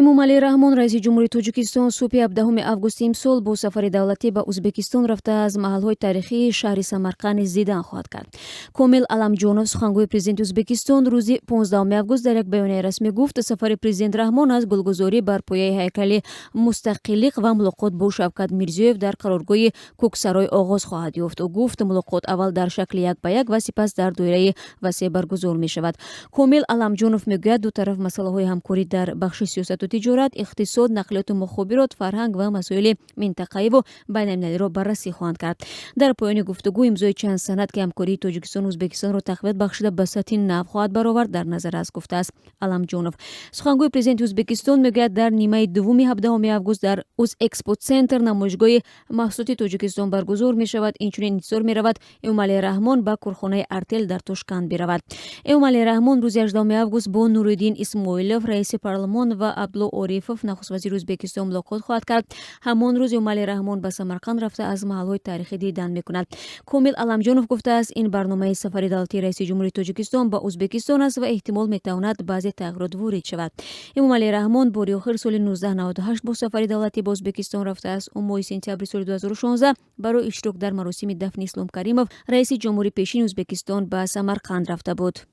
Эмомалӣ Раҳмон, раиси ҷумҳури Тоҷикистон, субҳи 17 августи имсол бо сафари давлатӣ ба Ӯзбекистон рафта, аз маҳалҳои таърихии шаҳри Самарқанд низ дидан хоҳад кард. Комил Аламҷонов, сухангӯи президенти Ӯзбекистон, рӯзи 15 август дар як баёнияи расмӣ гуфт, сафари президент Раҳмон аз гулгузорӣ бар пояи ҳайкали Мустақиллиқ ва мулоқот бо Шавкат Мирзиёев дар қароргоҳи Кӯксарой оғоз хоҳад ёфт. Ӯ гуфт, мулоқот аввал дар шакли як ба як ва сипас дар доираи васеъ баргузор мешавад. Комил Аламҷонов мегӯяд, ду тараф масъалаҳои ҳамкорӣ дар бахши сиёсату тиҷорат, иқтисод, нақлиёту мухобирот, фарҳанг ва масоили минтақаиву байналмилалиро баррасӣ хоҳанд кард. Дар поёни гуфтугӯ имзои чанд санад, ки ҳамкории Тоҷикистону Ӯзбекистонро тақвият бахшида, ба сатҳи нав хоҳад баровард, дар назар аст, гуфтааст Аламҷонов. Сухангӯи президенти Ӯзбекистон мегӯяд, дар нимаи дуввуми 17 август дар Ӯзэкспоцентр намоишгоҳи маҳсулоти Тоҷикистон баргузор мешавад. Инчунин интизор меравад, Эмомалӣ Раҳмон ба корхонаи Артел дар Тошканд биравад. Эмомалӣ Раҳмон рӯзи 18 август бо Нуриддин Исмоилов, раиси парлумон, ва Абдулло Орифов, нахуствазири Ӯзбекистон, мулоқот хоҳад кард. Ҳамон рӯз Эмомалӣ Раҳмон ба Самарқанд рафта, аз маҳалҳои таърихӣ дидан мекунад. Комил Аламҷонов гуфтааст, ин барномаи сафари давлатии раиси ҷумҳури Тоҷикистон ба Ӯзбекистон аст ва эҳтимол метавонад баъзе тағйирот ворид шавад. Эмомалӣ Раҳмон бори охир соли 1998 бо сафари давлатӣ ба Ӯзбекистон рафтааст. Ӯ моҳи сентябри соли 2016 барои иштирок дар маросими дафни Ислом Каримов, раиси ҷумҳури пешини Ӯзбекистон, ба Самарқанд рафта буд.